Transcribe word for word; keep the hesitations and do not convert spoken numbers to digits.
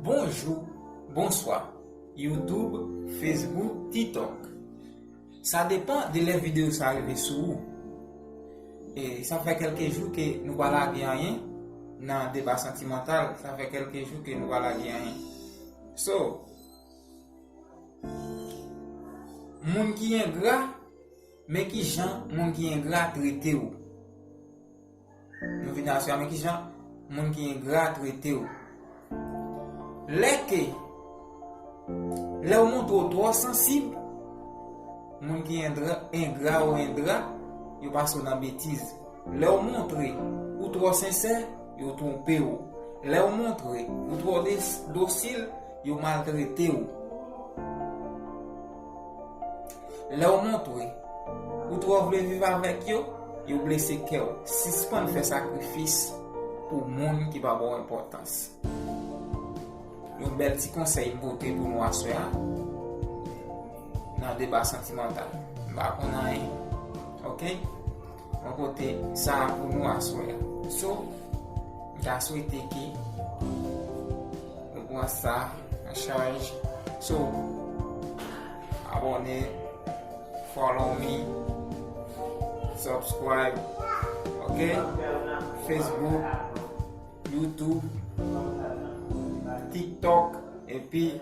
Bonjou, bonswa, YouTube, Facebook, TikTok. Sa depann de lè videyo sa rive sou ou. E sa fè kèlke jou ke nou pa lage anyen nan deba santimantal. Sa fè kèlke jou ke nou pa lage anyen. So, moun ki engra, men ki jan moun ki engra trete w. Nou vin asou a, men ki jan moun ki engra trete w. Lè ke, lè w montre w twò sansib, moun ki engra, engra ou endra, yo pase w nan betiz. Lè w montre ou twò sensè, yo twonpe w. Lè w montre ou twò des-, dosil, yo maltrete w. Lè w montre ou twò vle viv avèk yo, yo blese kè w. Sispann fè sakrifis pou moun ki pa ba w enpòtans. Yon bèl ti konsèy m pote pou nou aswè a nan deba santimantal. M pa konn anyen. Oke? Mwen pote sa pou nou aswè a. So, m ta swete ke nou pran sa an chaj. So, abòne, follow me, subscribe, oke? Facebook, YouTube, TikTok, epi